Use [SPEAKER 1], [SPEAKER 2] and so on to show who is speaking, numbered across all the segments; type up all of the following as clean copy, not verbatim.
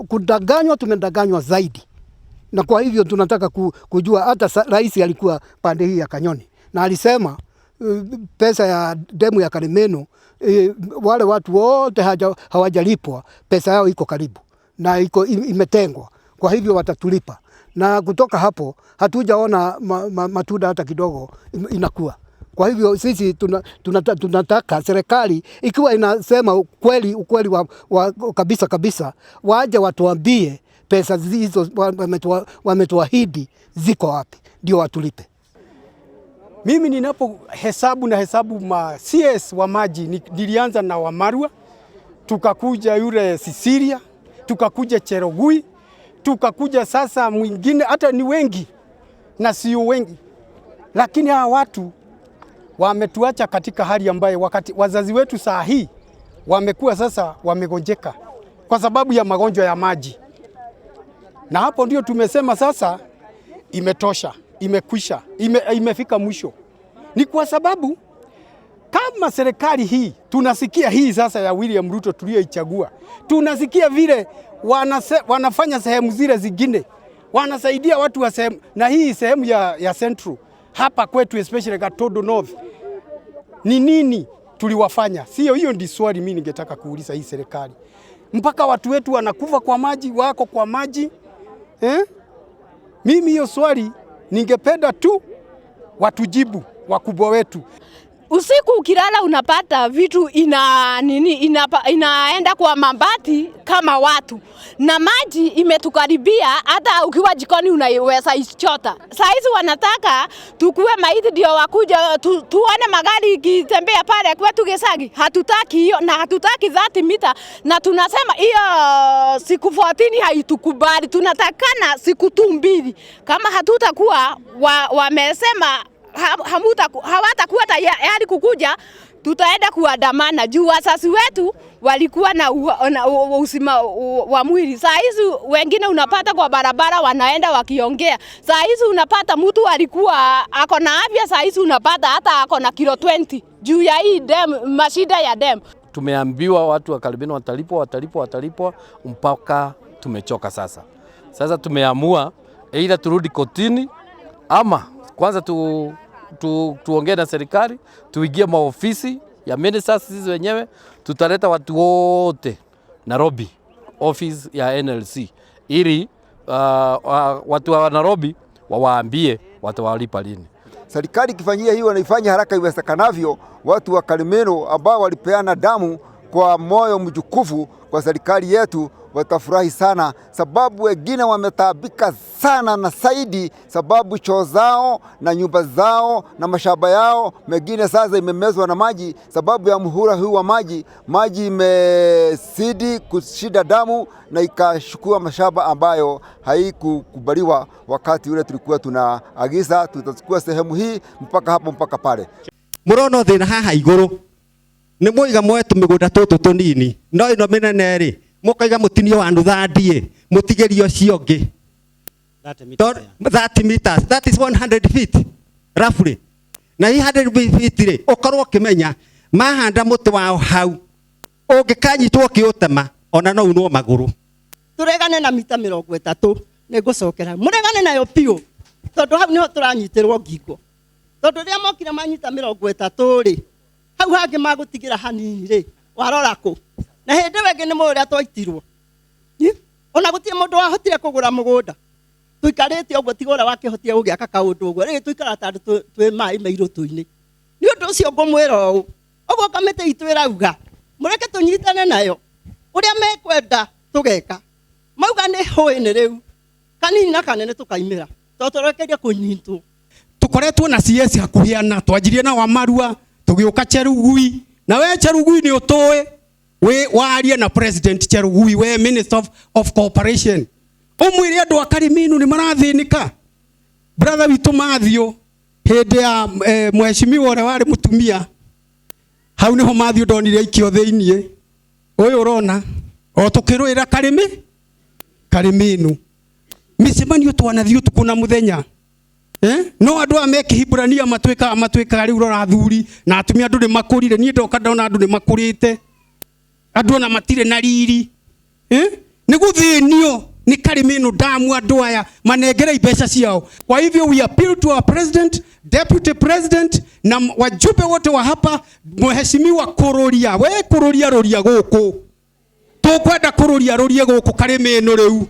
[SPEAKER 1] Kudanganywa, tumedanganywa zaidi, na kwa hivyo tunataka kujua hata rais alikuwa pande hii ya Kanyoni na alisema pesa ya demu ya Karimenu, wale watu wote hawajalipwa pesa yao iko karibu na iko imetengwa, kwa hivyo watatulipa. Na kutoka hapo hatujaona matunda hata kidogo inakuwa. Kwa hivyo sisi tunataka serikali ikiwa inasema ukweli, ukweli wa kabisa kabisa, waje watuambie pesa hizo wametuahidi ziko wapi, ndio watulipe.
[SPEAKER 2] Mimi ninapo hesabu na hesabu ma CS wa maji, nilianza na Wamarwa, tukakuja yule Sisilia, tukakuja Cherogui, tukakuja sasa mwingine, hata ni wengi na sio wengi, lakini hawa watu wametuacha katika hali ambayo wakati wazazi wetu saa hii wamekuwa sasa wamegonjeka kwa sababu ya magonjwa ya maji, na hapo ndio tumesema sasa imetosha, imekwisha, imefika mwisho. Ni kwa sababu kama serikali hii tunasikia hii sasa ya William Ruto tuliyoichagua, tunasikia vile wanafanya sehemu zile zingine, wanasaidia watu wa sehemu, na hii sehemu ya Central hapa kwetu especially Gatodo North, ni nini tuliwafanya? Sio hiyo ndi swali mimi ningetaka kuuliza hii serikali. Mpaka watu wetu wanakufa kwa maji, wako kwa maji eh? Mimi hiyo swali ningependa tu watujibu wakubwa wetu.
[SPEAKER 3] Usiku ukilala unapata vitu ina nini inaenda kwa mabati kama watu, na maji imetukaribia, hata ukiwa jikoni unaiweza ichota. Saa hizi wanataka tukue maiti ndio wakuja tuone magari ikitembea pale kwetu Gicagi. Hatutaki hiyo na hatutaki 30 mita, na tunasema hiyo siku 14 haitukubali, tunatakana siku tu mbili. Kama hatutakuwa wamesema hawatakuwa tayari kukuja, tutaenda kuandamana juu wazazi wetu walikuwa na uzima wa mwili. Saa hizi wengine unapata kwa barabara wanaenda wakiongea. Saa hizi unapata mtu alikuwa ako na afya, saa hizi unapata hata ako na kilo 20 juu ya hii dam, mashida ya dam.
[SPEAKER 4] Tumeambiwa watu wa Karimenu watalipwa, watalipwa, watalipwa mpaka tumechoka sasa. Sasa tumeamua either turudi kotini ama kwanza tuongee na serikali, tuingie maofisi ya ministers sisi wenyewe, tutaleta watu wote Nairobi office ya NLC ili watu wa Nairobi wawaambie watawalipa lini.
[SPEAKER 5] Serikali ikifanyia hiyo wanaifanya haraka iwezekanavyo. Watu wa Karimenu ambao walipeana damu kwa moyo mjukufu kwa serikali yetu watafurahi sana, sababu wengine wametaabika sana na zaidi, sababu choo zao na nyumba zao na mashamba yao mengine sasa imemezwa na maji, sababu ya muhula huu wa maji. Maji imezidi kushida damu na ikachukua mashamba ambayo haikukubaliwa wakati ule tulikuwa tunaagiza tutachukua sehemu hii mpaka hapo mpaka pale.
[SPEAKER 6] Murono thina haha iguru ni mwiga moe tumigunda tutu tunini no ino minene ri mukaiga mutinio wa nutha ndie mutigerio ucio ungi 30 meters, that is 100 feet roughly, na hii 100 feet ri ukorwo ukimenya mahanda muti wao hau ungikanyitwo ukiutema ona no unwo maguru.
[SPEAKER 7] Turegane na mita 30 nigucokera muregane nayo piu tondu hau niho turanyitirwo ngingo tondu riria mokire manyita 30 ri hau hangi magutigira hanini ri warora ku na hindi wengi ni muria twaitirwo ona gutie mundu wahotire kugura mugunda tuikarite uguo tiga uria wakihotire gugiaka kaundu uguo ri tuikara ta andu twi mai mairutu-ini ni undu ucio ngumwira uu uguo kamiti itu irauga mureke tunyitane nayo uria mekwenda tugeka mauga ni hũĩ-inĩ rĩu kanini na kanene tukaimĩra tondũ tũrekerie kũnyitwo.
[SPEAKER 2] Tukoretwo na CS hakuhĩ ana twanjirie na Wamarua tugiuka Cherugui na we Cherugui ni utuĩ we warie na President Cherugui we Minister of Cooperation umwire andu a Karimenu ni marathinika brother witu Mathew hindi ya mheshimiwa uria wari mutumia hau niho Mathew ndonire aikio thiini uyu urona o tukirwira Karimenu micemanio twanathii utuku na muthenya no andu aya me Kĩhibirania matwĩkaga rĩu rora athuri na atumia andu nĩ makũrire niĩ ndoka ndona andu nĩ makũrĩte andu ona matirĩ na riri. Nĩ gũthĩnio nĩ Karimino damu. Andũ aya manengere mbeca ciao. Kwa hivyo we appeal to our president, deputy president na wajumbe wote wa hapa, mheshimiwa Kururia, we Kururia ruria gũkũ, tũkwenda Kururia rurie gũkũ Karimino rĩu.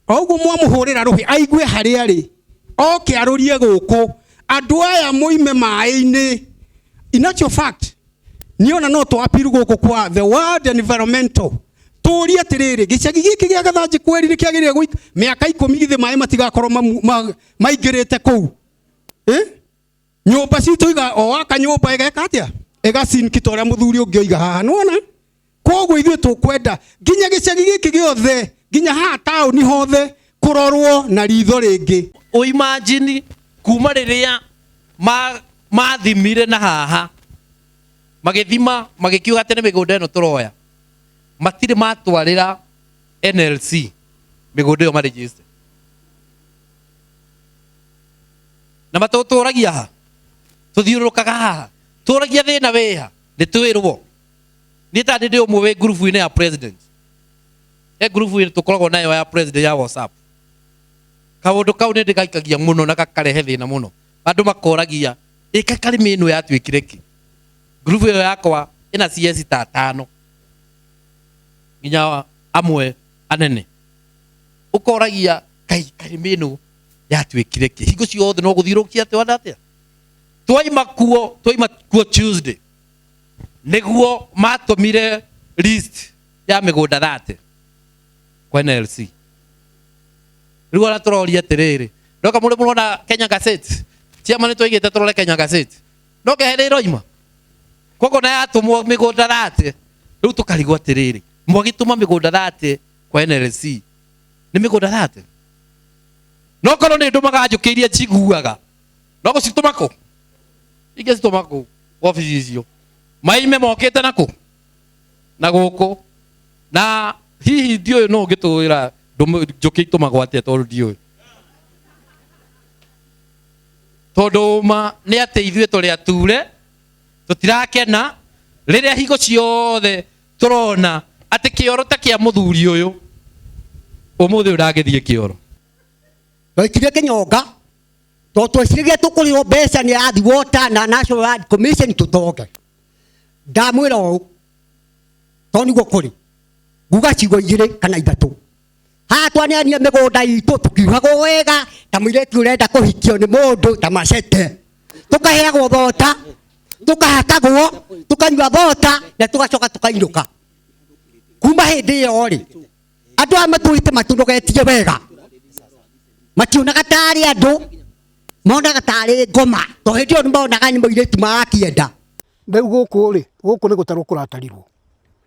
[SPEAKER 2] O ũguo mwamũhũrĩra rũhĩ aigue harĩa arĩ, oke arũrie gũkũ, andũ aya moime maĩ-inĩ. In actual fact, niona no tũ-appeal gũkũ kwa the World Environmental, tũrie atĩrĩrĩ, gĩcagi gĩkĩ gĩa Gathanjĩ kweri nĩ kĩagĩrĩire mĩaka 10 githĩ maĩ matigakorwo maingĩrĩte kũu? Nyũmba citũ iga o waka nyũmba ĩgeka atĩa, ĩgacinki ta ũrĩa mũthuri ũngĩ oiga haha, nĩwona? Koguo ithuĩ tũkwenda nginya gĩcagi gĩkĩ gĩothe, nginya haha taũni hothe kũrorwo na ritho rĩngĩ.
[SPEAKER 4] Ũimagine kuma rĩrĩa mathimire na haha magĩthima magĩkiuga atĩ nĩ mĩgũnda ĩno tũroya, matirĩ matwarĩra NLC mĩgũnda ĩyo maregister, na matũtũragia ha tũthiũrũrũkaga haha tũragia thĩna wĩha nĩ twĩrwo. Niĩ ta ndĩ ũmwe wĩ ngurubu-inĩ ya president, he ngurubu tũkoragwo nayo ya president ya WhatsApp. Kaũndũ kau nĩ ndĩgaikagia mũno na gakarehe thĩna mũno, andũ makoragia ĩka Karĩmĩnũ ĩno yatuĩkire kĩ. Ngurubu ĩyo yakwa ĩna CS ta 5 nginya amwe anene, ũkoragia kai Karĩmĩnũ yatuĩkire kĩ, hingo ciothe no gũthiũrũrũkia atĩ wanda atĩa. Twaima kuo Tuesday nĩguo matũmire list ya mĩgũnda 30 kwa NLC. Rĩu ona tũroria atĩrĩrĩ, ndoka mũrĩ mũrona Kenya Gazette, chairman nĩ twaigĩte tũrore Kenya Gazette, no kehe ĩroima koguo na yatũmwo mĩgũnda 30. Rĩu tũkarigwo atĩrĩrĩ, mwagĩtũma mĩgũnda 30 kwa NLC, nĩ mĩgũnda 30? No korwo nĩ ndũmaga njũkĩ iria njiguaga no gũcitũma kũ, ingĩcitũma kũ wabici icio maime mokĩte na kũ na gũkũ, na hihi ndiũĩ no ũngĩtũĩra njũkĩ itũmagwo atĩa, tondũ ndiũĩ, tondũ ma nĩ atĩ ithuĩ tũrĩ ature tũtirakena rĩrĩa hingo ciothe tũrona atĩ kĩoro ta kĩa mũthuri ũyũ ũmũthĩ ũyũ ndangĩthiĩ kĩoro.
[SPEAKER 8] Twaikirie kĩnyonga tondũ tweciragia tũkũrĩhwo mbeca nĩ Athi Water na National Land Commission tũtonge. Ndamwĩra ũũ tondũ nĩguo kũrĩ, nguga ciugo 2 kana 3. Haha twaneanire mĩgũnda itũ tũkiuhagwo wega ta mũirĩtu ũrenda kũhikio nĩ mũndũ ta macete, tũkaheagwo thota, tũkahakagwo, tũkanyua thota na tũgacoka tũkainũka. Kuma hĩndĩ ĩyo rĩ, andũ aya matũrĩte matũnogetie wega, mationaga tarĩ andũ, monaga tarĩ ngoma, tondũ hĩndĩ ĩyo nĩ monaga nĩ mũirĩtu marakĩenda.
[SPEAKER 1] Rĩu gũkũ rĩ, gũkũ nĩ gũtarwo kũratarirwo,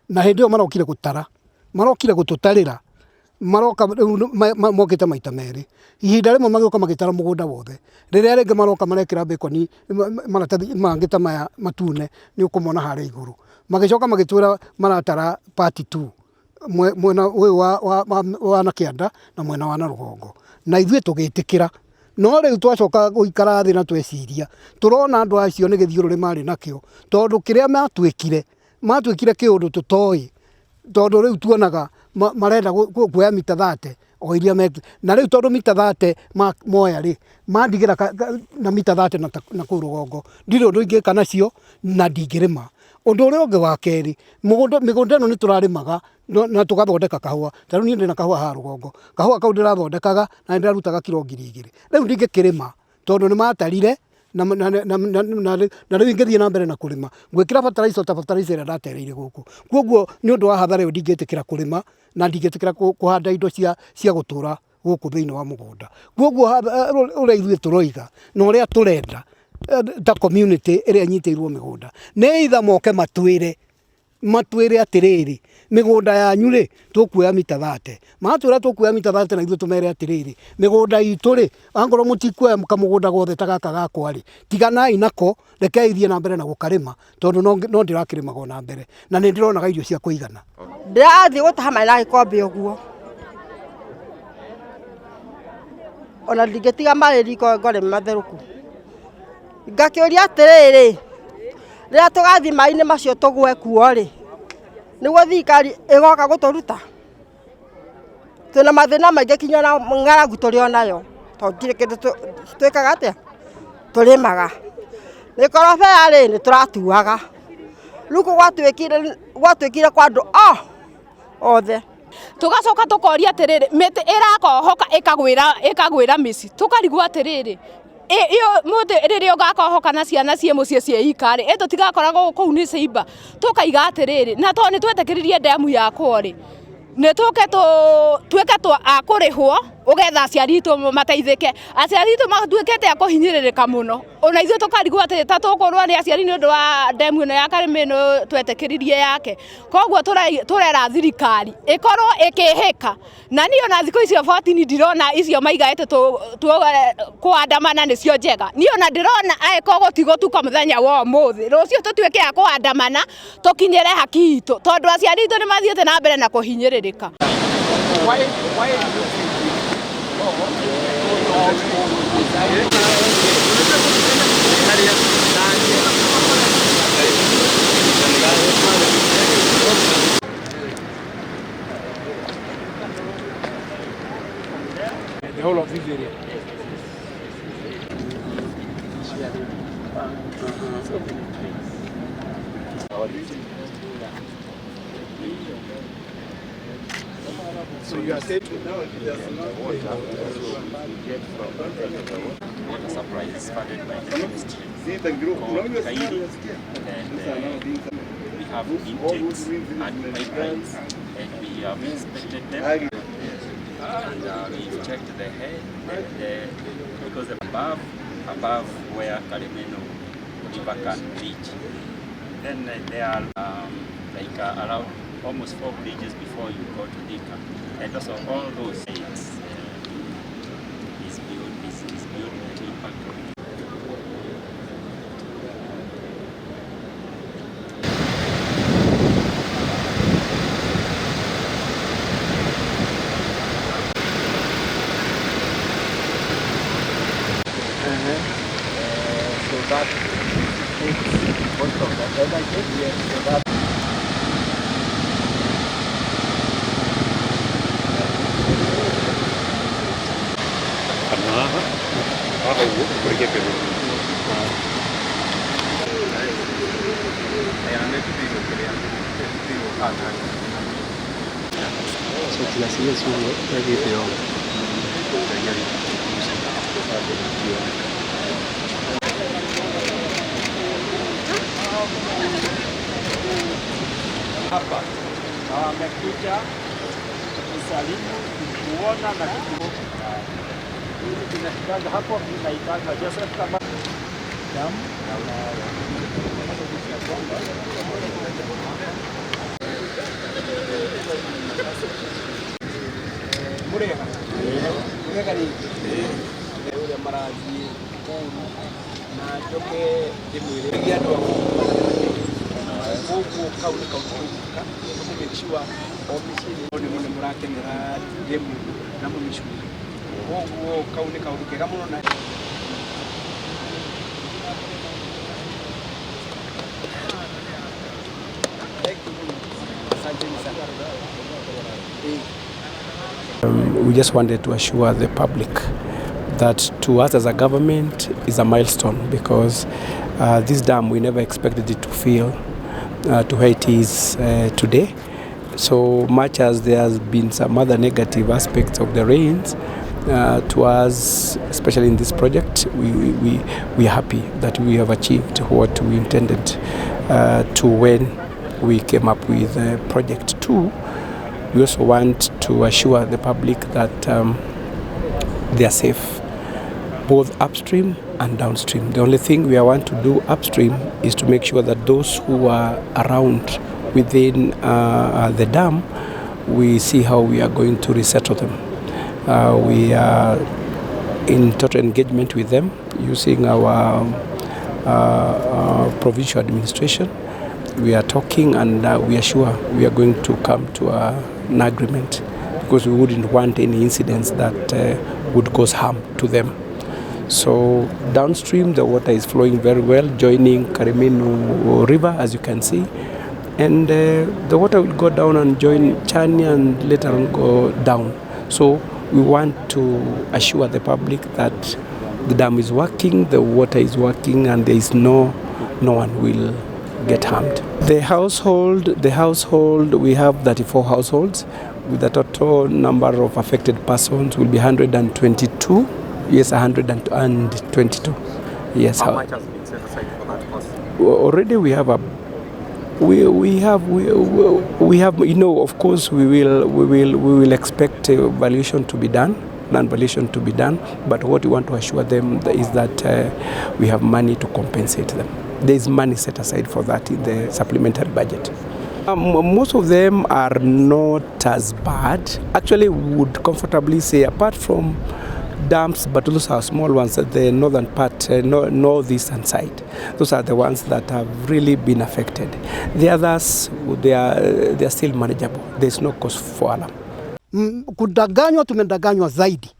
[SPEAKER 1] na hĩndĩ ĩyo marokire gũtara, marokire gũtũtarĩra, maroka rĩu mokĩte maita merĩ. Ihinda rĩmwe magĩũka magĩtara mũgũnda wothe, rĩrĩa rĩngĩ maroka marekĩra bacon maratathi mangĩ ta maya matune nĩ ũkũmona harĩa igũrũ. Magĩcoka magĩtwĩra maratara part 2, mwena ũyũ wa na kĩanda na mwena wa na rũgongo, na ithuĩ tũgĩtĩkĩra. No rĩu twacoka gũikara thĩ na tweciria, tũrona andũ acio nĩ gĩthiũrũrĩ marĩ nakĩo, tondũ kĩrĩa matuĩkire kĩũndũ tũtoĩ, tondũ rĩu tuonaga marenda kuoya mita 30 o iria mekire. Na rĩu tondũ mita 30 moya rĩ, mandigĩra na mita 30 na kũu rũgongo, ndirĩ ũndũ ingĩka nacio na ndingĩrĩma. Ũndũ ũrĩa ũngĩ wa kerĩ, mĩgũnda ĩno nĩ tũrarĩmaga na tũgathondeka kahũa. Ta rĩu niĩ ndĩna kahũa haha rũgongo, kahũa kau ndĩrathondekaga na nĩndĩrarutaga kiro 2000. Rĩu ndingĩkĩrĩma tondũ nĩ matarire na rĩu ingĩthiĩ na mbere na kũrĩma ngwĩkĩra fertilizer ta fertilizer ĩrĩa ndatereire gũkũ. Koguo nĩ ũndũ wa hathara ĩyo ndingĩtĩkĩra kũrĩma na ndingĩtĩkĩra kũhanda indo cia gũtũra gũkũ thĩinĩ wa mũgũnda. Koguo ũrĩa ithuĩ tũroiga na ũrĩa tũrenda ta community ĩrĩa ĩnyitĩirwo mĩgũnda, nĩ either moke matwĩre atĩrĩrĩ, mĩgũnda yanyu rĩ, tũkuoya mita 30. Matwĩra tũkuoya mita 30 na ithuĩ tũmere atĩrĩrĩ, mĩgũnda itũ rĩ, angorwo mũtikuoya kamũgũnda gothe ta gaka gakwa rĩ, tiganai nako, rekei thiĩ na mbere na gũkarĩma, tondũ no ndĩrakĩrĩmaga ona mbere na nĩ ndĩronaga irio cia kũigana.
[SPEAKER 9] Ndĩrathiĩ gũtaha maĩ na gĩkombe ũguo, ona ndingĩtiga marĩ riko ngore matherũku. Ngakĩũria atĩrĩrĩ, rĩrĩa tũgathiĩ maĩ-inĩ macio tũgwe kuo rĩ, nĩguo thirikari ĩgoka gũtũruta? Twĩna mathĩna maingĩ kinya ona ng'aragu tũrĩ onayo tondũ ndirĩ kĩndũ twĩkaga atĩa tũrĩmaga. Mĩkorobea rĩ nĩ tũratuaga. Rĩu gwatuĩkire kwa andũ othe.
[SPEAKER 3] Tugacoka tukoria atiriri miti irakohoka ikagwira mici tukarigwo atiriri iyo muti riria ugakohoka na ciana cie mucie cie ika ri tutigakoragwo kuu ni ciimba. Tukaiga atiriri na to ni twetikiririe demu yakwo ri ni tuke tuike a kurihwo ugetha aciari itũ mateithĩke. Aciari itũ matuĩkĩte a kũhinyĩrĩrĩka mũno ona ithuĩ tũkarigwo atĩ ta tũkũrwo nĩ aciari nĩ ũndũ wa demu ĩno ya Karĩmĩnũ twetĩkĩririe yake. Koguo tũrera thirikari ĩkorwo ĩkĩhĩka na niĩ ona thikũ icio 14 ndirona icio maigaĩte kũandamana nĩcio njega. Niĩ ona ndĩrona angĩkorwo gũtigũtuka mũthenya wa ũmũthĩ rũciũ tũtuĩke a kũandamana tũkinyĩre haki itũ tondũ aciari itũ nĩ mathiĩte na mbere na kũhinyĩrĩrĩka.
[SPEAKER 2] The whole of this area. So you are saying
[SPEAKER 10] water supply is funded by the ministry called Kairi, and we have intakes and pipelines, and we have inspected them, and we've checked the head, because above where Karimenu River can reach. Then there are around almost 4 bridges before you go to Thika, and also all those sites is built is built the impact of it.
[SPEAKER 11] So that takes most of the energy. Yes, so that
[SPEAKER 10] Hapa na wamekuja kusalimu, kuona na tunashikaga hapo. Mimi naitanga Joseph kama damu
[SPEAKER 2] murega murega rĩngĩ ũrĩa marathiĩ kũu na njoke ndĩmwĩre andũ a koguo kau nĩ kaũndũ tũgwĩka tũkũ make sure o mĩciĩ nĩ mũrakenera demu na mũmĩcunge koguo kau nĩ kaũndũ kega mũno na
[SPEAKER 12] We just wanted to assure the public that to us as a government is a milestone, because this dam, we never expected it to fill to where it is today. So much as there has been some other negative aspects of the rains, to us, especially in this project, we are happy that we have achieved what we intended to when we came up with Project 2. We also want to assure the public that they are safe, both upstream and downstream. The only thing we want to do upstream is to make sure that those who are around within the dam, we see how we are going to resettle them. We are in total engagement with them using our provincial administration. We are talking, and we are sure we are going to come to an agreement, because we wouldn't want any incidents that would cause harm to them. So downstream, the water is flowing very well, joining Karimenu River, as you can see. And the water will go down and join Chania and later on go down. So we want to assure the public that the dam is working, the water is working, and there is no one will get harmed. The household, we have 34 households, with the total number of affected persons will be 122. Yes, 122. Yes.
[SPEAKER 10] How much has been set aside for that cost?
[SPEAKER 12] Already we have a we have we have of course we will expect a valuation to be done, land valuation to be done, but what we want to assure them is that we have money to compensate them. There is money set aside for that in the supplementary budget. Most of them are not as bad. Actually, we would comfortably say, apart from dams, but those are small ones at the northern part, no, northeastern side. Those are the ones that have really been affected. The others, they are still manageable. There's no cause for alarm.
[SPEAKER 1] Kudanganywa, tumedanganywa zaidi,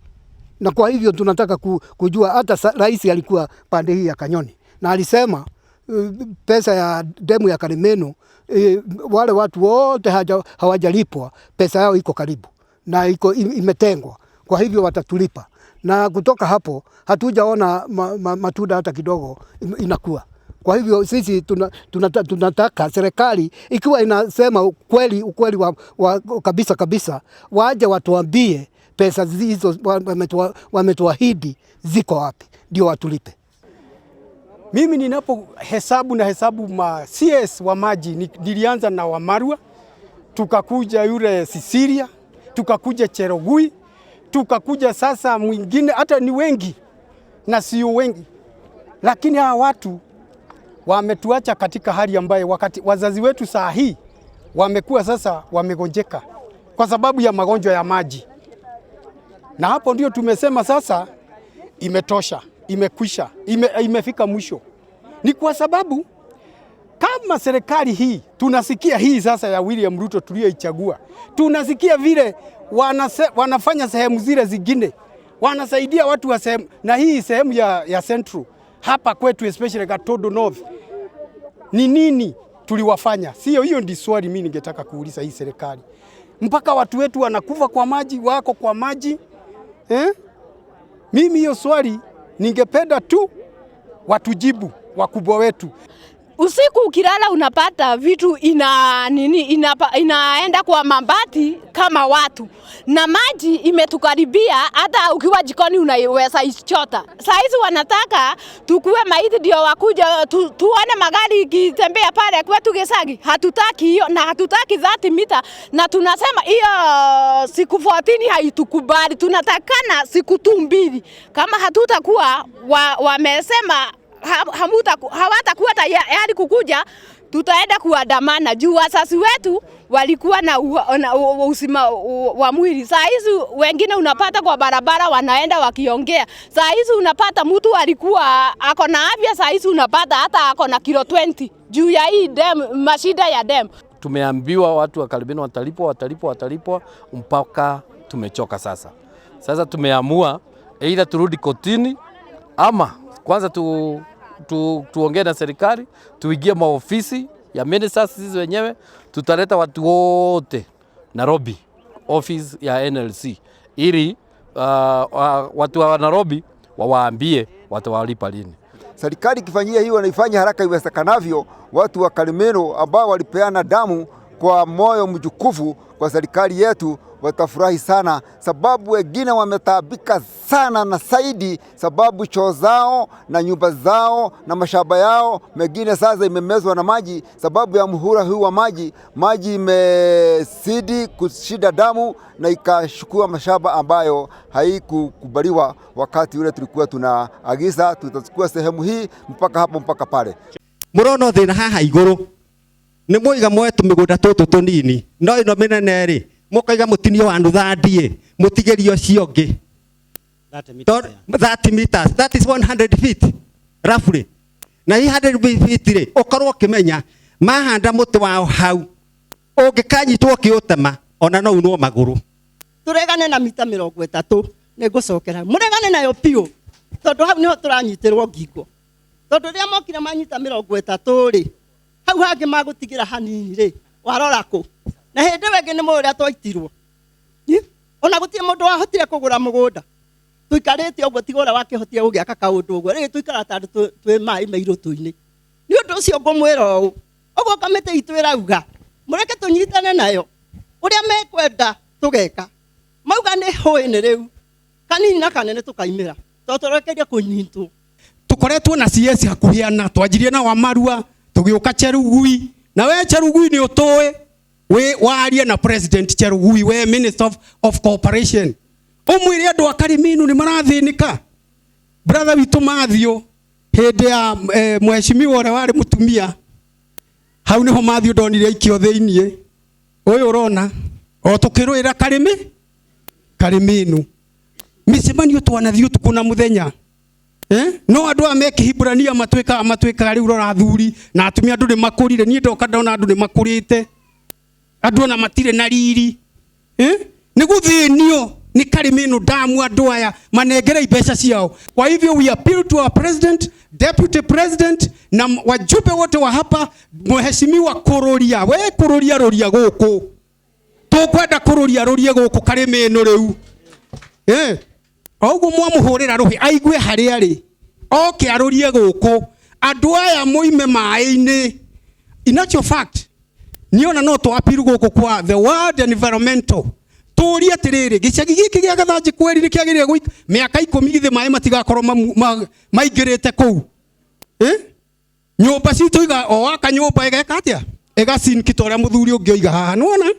[SPEAKER 1] na kwa hivyo tunataka kujua hata rais alikuwa pande hii ya Kanyoni na alisema pesa ya demu ya Karimeno, wale watu wote hawajalipwa pesa yao iko karibu na iko imetengwa, kwa hivyo watatulipa. Na kutoka hapo hatujaona matunda hata kidogo inakuwa. Kwa hivyo sisi tunataka serikali ikiwa inasema ukweli wa kabisa kabisa, waje watuambie pesa hizo wametuahidi ziko wapi, ndio watulipe.
[SPEAKER 2] Mimi ninapo hesabu na hesabu ma CS wa maji, nilianza na Wamarwa, tukakuja yule Sisilia, tukakuja Cherogui, tukakuja sasa mwingine, hata ni wengi na sio wengi, lakini hawa watu wametuacha katika hali ambayo wakati wazazi wetu saa hii wamekuwa sasa wamegonjeka kwa sababu ya magonjwa ya maji, na hapo ndio tumesema sasa imetosha, imekwisha, imefika mwisho. Ni kwa sababu kama serikali hii tunasikia hii sasa ya William Ruto tuliyoichagua, tunasikia vile wanafanya sehemu zile zingine, wanasaidia watu wa sehemu, na hii sehemu ya Central hapa kwetu especially Gatundu North, ni nini tuliwafanya? Sio hiyo ndi swali mimi ningetaka kuuliza hii serikali. Mpaka watu wetu wanakufa kwa maji, wako kwa maji, eh? Mimi hiyo swali ningependa tu watujibu wakubwa wetu.
[SPEAKER 3] Usiku ukilala unapata vitu ina nini inaenda kwa mabati kama watu, na maji imetukaribia, hata ukiwa jikoni unaiweza ichota. Saa hizi wanataka tukue maiti ndio wakuja tuone magari ikitembea pale kwetu Gicagi. Hatutaki hiyo na hatutaki 30 mita, na tunasema hiyo siku 14 haitukubali, tunatakana siku tu 2. Kama hatutakuwa wamesema hawatakuwa tayari kukuja, tutaenda kuandamana juu wazazi wetu walikuwa na uzima wa mwili. Saa hizi wengine unapata kwa barabara wanaenda wakiongea. Saa hizi unapata mtu alikuwa ako na afya, saa hizi unapata hata ako na kilo 20 juu ya hii dam, mashida ya dam.
[SPEAKER 4] Tumeambiwa watu wa Karimeno watalipwa, watalipwa, watalipwa mpaka tumechoka sasa. Sasa tumeamua either turudi kotini ama kwanza tuongee na serikali, tuingie maofisi ya ministers sisi wenyewe, tutaleta watu wote Nairobi, office ya NLC, ili watu wa Nairobi wawaambie watawalipa lini.
[SPEAKER 5] Serikali ikifanyia hiyo na ifanye haraka iwezekanavyo, watu wa Karimeno ambao walipeana damu kwa moyo mjukufu kwa serikali yetu watafurahi sana, sababu wengine wametaabika sana na zaidi, sababu choo zao na nyumba zao na mashamba yao mengine sasa imemezwa na maji, sababu ya muhula huu wa maji. Maji imezidi kushinda damu na ikachukua mashamba ambayo haikukubaliwa wakati ule tulikuwa tunaagiza tutachukua sehemu hii mpaka hapo mpaka pale.
[SPEAKER 6] Mũrona thĩna haha igũrũ nĩ mũiga moe tũmĩgũnda tũtũ tũnini no ĩno mĩnene rĩ mũkaiga mũtinio wa nutha ndiĩ mũtigĩrie ũcio ũngĩ. 30 meters, that is 100 feet roughly. Na hii 100 feet rĩ ũkorwo ũkĩmenya mahanda mũtĩ wao hau ũngĩkanyitwo ũkĩũtema ona no unwo magũrũ.
[SPEAKER 7] Tũregane na mita 30, nĩ ngũcokera mũregane nayo biũ, tondũ hau nĩho tũranyitĩrwo ngingo, tondũ rĩrĩa mokire manyita 30 rĩ, hau hangĩ magũtigĩra hanini rĩ, warora kũ? Na hĩndĩ ĩyo ĩngĩ nĩ mũĩ ũrĩa twaitirwo. Ona gũtirĩ mũndũ wahotire kũgũra mũgũnda. Tũikarĩte ũguo tiga ũrĩa wakĩhotire gũgĩaka kaũndũ ũguo. Rĩu tũikaraga ta andũ twĩ maĩ me irũtũ-inĩ. Nĩ ũndũ ũcio ngũmwĩra ũũ, ũguo kamĩtĩ itũ ĩrauga, mũreke tũnyitane nayo. Ũrĩa mekwenda tũgeka. Mauga nĩ hũĩ-inĩ rĩu, kanini na kanene tũkaimĩra, tondũ tũrekeire kũnyitwo.
[SPEAKER 2] Tukoretwo na CS hakuhĩ ana, twanjirie na Wamarua, tũgĩũka Cherugui, na we Cherugui nĩ ũtũĩ wĩ warie na President Cherugui, we Minister of Cooperation, ũmwĩre andũ a Kariminu nĩ marathĩnĩka. Brother witũ Matthew hĩndĩ ya mheshimiwa ũrĩa warĩ mũtumia, hau nĩho Matthew ndonire aikio thĩiniĩ. Ũyũ ũrona o tũkĩrũĩra Kariminu, mĩcemanio twanathiĩ ũtukũ na mũthenya. No andũ aya me Kĩhibirania matuĩkaga rĩu rora athuri na atumia, andũ nĩ makũrire. Niĩ ndoka ndona andũ nĩ makũrĩte, andũ ona matirĩ na riri. Nĩ gũthĩnio nĩ Kariminu damu, andũ aya manengere mbeca ciao. Kwa hivyo we appeal to our president, deputy president na wajumbe wote wa hapa, mheshimiwa Kururia, we Kururia rũria gũkũ, tũkwenda Kururia rũrie gũkũ Kariminu rĩu. O ũguo mwamũhũrĩra rũhĩ aigue harĩa arĩ, oke arũrie gũkũ, andũ aya moime maĩ-inĩ. In actual fact, niĩ ona no tũ appeal gũkũ kwa the World Environmental, tũrie atĩrĩrĩ, gĩcagi gĩkĩ gĩa Gathanjĩ kweri nĩ kĩagĩrĩire mĩaka 10 githĩ maĩ matigakorwo maingĩrĩte kũu. Nyũmba citũ iga, o waka nyũmba ĩgeka atĩa? Ĩgacinki ta ũrĩa mũthuri ũngĩ oiga haha, nĩwona?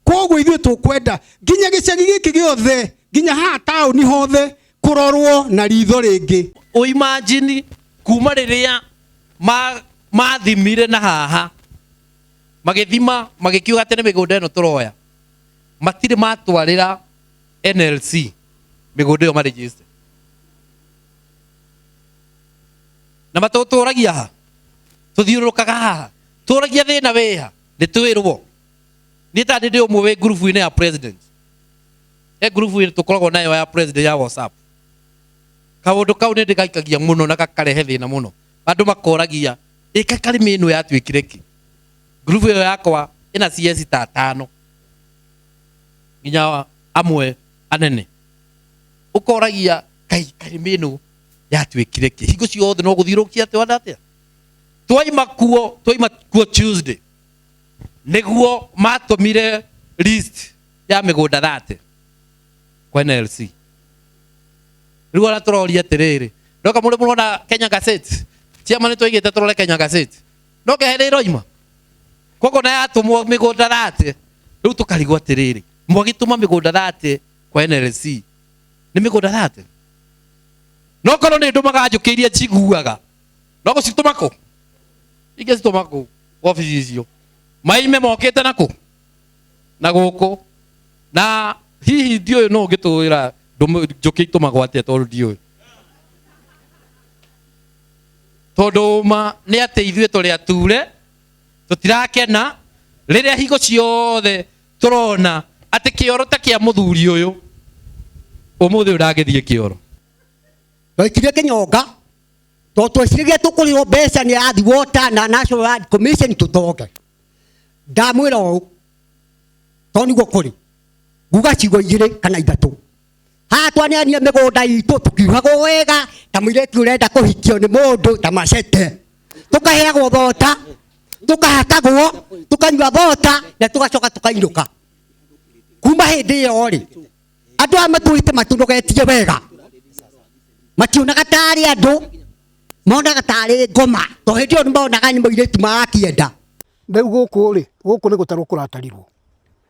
[SPEAKER 2] Koguo ithuĩ tũkwenda nginya gĩcagi gĩkĩ gĩothe, nginya haha taũni hothe kũrorwo na ritho rĩngĩ.
[SPEAKER 4] Ũimagine kuma rĩrĩa mathimire na haha, magĩthima magĩkiuga atĩ nĩ mĩgũnda ĩno tũroya, matirĩ matwarĩra NLC mĩgũnda ĩyo maregister. Na matũtũragia ha, tũthiũrũrũkaga haha, tũragia thĩna wĩha, nĩ twĩrwo. Niĩ ta ndĩ ũmwe wĩ ngurubu-inĩ ya president. He ngurubu-inĩ tũkoragwo nayo ya president ya WhatsApp. Kaũndũ kau nĩ ndĩgaikagia mũno na gakarehe thĩna mũno. Andũ makoragia, ĩka Kariminu yatuĩkire kĩ? Ngurubu ĩyo yakwa ĩna CS ta 5. Nginya amwe anene. Ũkoragia, kai Kariminu yatuĩkire kĩ? Hingo ciothe no gũthiũrũrũkia atĩ wanda atĩa? Twaima kuo, twaima kuo Tuesday. Nĩguo matũmire list ya mĩgũnda 30 kwa NLC. Rĩu ona tũroria atĩrĩrĩ, ndoka mũrĩ mũrona Kenya Gazette, chairman nĩ twaigĩte tũrore Kenya Gazette, no kehe nĩ ĩroima. Koguo na yatũmwo mĩgũnda 30, rĩu tũkarigwo atĩrĩrĩ, mwagĩtũma mĩgũnda 30 kwa NLC, nĩ mĩgũnda 30? No korwo nĩ ndũmaga njũkĩ iria njiguaga, no gũcitũma kũ? Ingĩcitũma kũ? Wabici icio. Maime mokĩte na kũ? Na gũkũ. Na hihi ndiũĩ nũ ũngĩtwĩra njũkĩ itũmagwo atĩa, tondũ ndiũĩ. Tondũ ũma nĩ atĩ ithuĩ tũrĩ ature, tũtirakena rĩrĩa hingo ciothe tũrona atĩ kĩoro ta kĩa mũthuri ũyũ ũmũthĩ ũyũ ndangĩthiĩ kĩoro.
[SPEAKER 8] Twaikirie kĩnyonga tondũ tweciragia tũkũrĩhwo mbeca nĩ Athi Water na National Land Commission tũtonge. Ndamwĩra ũũ tondũ nĩguo kũrĩ, nguga ciugo igĩrĩ kana ithatũ. Haha twaneanire mĩgũnda itũ tũkiuhagwo wega ta mũirĩtu ũrenda kũhikio nĩ mũndũ ta macete, tũkaheagwo thota, tũkahakagwo, tũkanyua thota na tũgacoka tũkainũka. Kuma hĩndĩ ĩyo rĩ, andũ aya matũrĩte matũnogetie wega, mationaga tarĩ andũ, monaga tarĩ ngoma, tondũ hĩndĩ ĩyo nĩ monaga nĩ mũirĩtu marakĩenda.
[SPEAKER 1] Rĩu gũkũ rĩ, gũkũ nĩ gũtarwo kũratarirwo,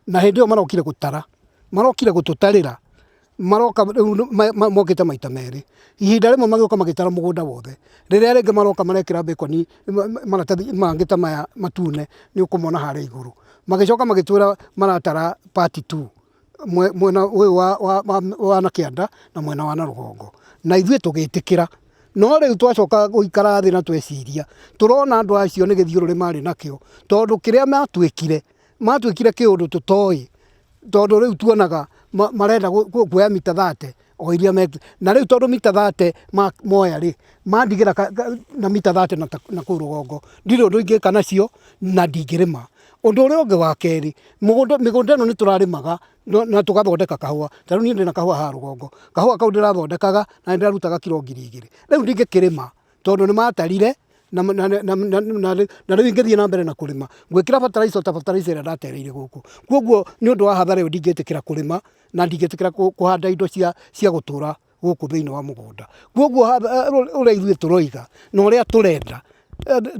[SPEAKER 1] na hĩndĩ ĩyo marokire gũtara, marokire gũtũtarĩra, maroka rĩu mokĩte maita merĩ. Ihinda rĩmwe magĩũka magĩtara mũgũnda wothe, rĩrĩa rĩngĩ maroka marekĩra mbĩkoni maratathi mangĩ ta maya matune nĩ ũkũmona harĩa igũrũ. Magĩcoka magĩtwĩra maratara part 2, mwena ũyũ wa na kĩanda na mwena wa na rũgongo, na ithuĩ tũgĩtĩkĩra. No rĩu twacoka gũikara thĩ na tweciria, tũrona andũ acio nĩ gĩthiũrũrĩ marĩ nakĩo, tondũ kĩrĩa matwĩkire, matwĩkire kĩũndũ tũtoĩ, tondũ rĩu tuonaga marenda kuoya mita 30 o iria mekire. Na rĩu tondũ mita 30 moya rĩ, mandigĩra na mita 30 na kũu rũgongo, ndirĩ ũndũ ingĩka nacio na ndingĩrĩma. Ũndũ ũrĩa ũngĩ wa kerĩ, mĩgũnda ĩno nĩ tũrarĩmaga na tũgathondeka kahũa. Ta rĩu niĩ ndĩna kahũa haha rũgongo, kahũa kau ndĩrathondekaga na nĩ ndĩrarutaga kiro 2000. Rĩu ndingĩkĩrĩma tondũ nĩ matarire na rĩu ingĩthiĩ na mbere na kũrĩma ngwĩkĩra fertilizer ta fertilizer ĩrĩa ndatereire gũkũ. Koguo nĩ ũndũ wa hathara ĩyo ndingĩtĩkĩra kũrĩma na ndingĩtĩkĩra kũhanda indo cia gũtũra gũkũ thĩinĩ wa mũgũnda. Koguo ũrĩa ithuĩ tũroiga na ũrĩa tũrenda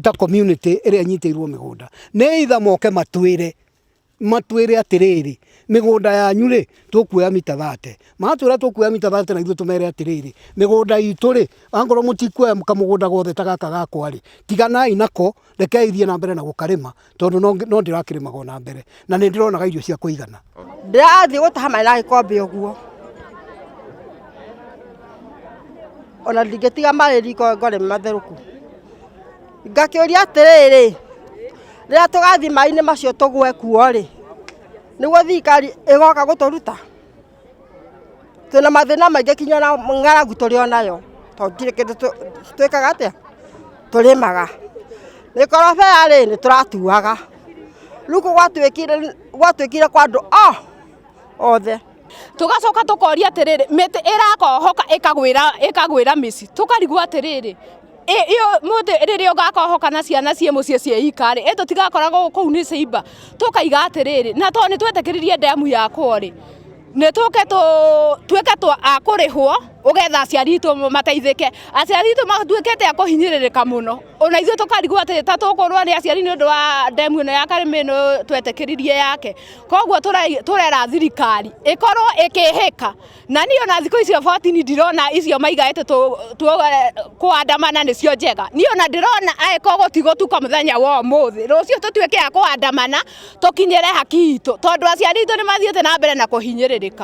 [SPEAKER 1] ta community ĩrĩa ĩnyitĩirwo mĩgũnda nĩ either moke matwĩre atĩrĩrĩ, mĩgũnda yanyu rĩ tũkuoya mita 30. Matwĩra tũkuoya mita 30 na ithuĩ tũmere atĩrĩrĩ, mĩgũnda itũ rĩ, angorwo mũtikuoya kamũgũnda gothe ta gaka gakwa rĩ, tiganai nako, rekei thiĩ na mbere na gũkarĩma tondũ no ndĩrakĩrĩmaga ona mbere na nĩ ndĩronaga irio cia kũigana.
[SPEAKER 9] Ndĩrathiĩ gũtaha maĩ na gĩkombe ũguo, ona ndingĩtiga maĩ riko ngore matherũku. Ngakĩũria atĩrĩrĩ, rĩrĩa tũgathiĩ maĩ-inĩ macio tũgwe kuo rĩ, nĩguo thirikari ĩgoka gũtũruta? Twĩna mathĩna maingĩ kinya ona ng'aragu tũrĩ onayo, tondũ gũtirĩ kĩndũ twĩkaga atĩa, tũrĩmaga. Mĩkorobia rĩ, nĩ tũratuaga. Rĩu gwatuĩkire kwa andũ othe.
[SPEAKER 3] Tugacoka tukoria atiriri, mĩtĩ ĩrakohoka ĩkagwĩra mĩciĩ, tũkarigwo atiriri, iyo mũtĩ rĩrĩa ũgakohoka na ciana ciĩ mũciĩ ciĩ ika rĩ, tũtigakoragwo kũu nĩ ciimba. Tũkaiga atiriri, na tondũ nĩ twetĩkĩririe ndemu yakwo rĩ, nĩ tũke tuĩke a kũrĩhwo ũgetha aciari itũ mateithĩke. Aciari itũ matuĩkĩte a kũhinyĩrĩrĩka mũno, ona ithuĩ tũkarigwo atĩ ta tũkũrwo nĩ aciari nĩ ũndũ wa ndemu ĩno ya Karĩmĩnũ twetĩkĩririe yake. Koguo tũrera thirikari ĩkorwo ĩkĩhĩka, na niĩ ona thikũ icio 14 ndirona icio maigaĩte kũandamana nĩcio njega. Niĩ ona ndĩrona angĩkorwo gũtigũtuka mũthenya wa ũmũthĩ, rũciũ tũtuĩke a kũandamana tũkinyĩre haki itũ, tondũ aciari itũ nĩ mathiĩte na mbere na kũhinyĩrĩrĩka.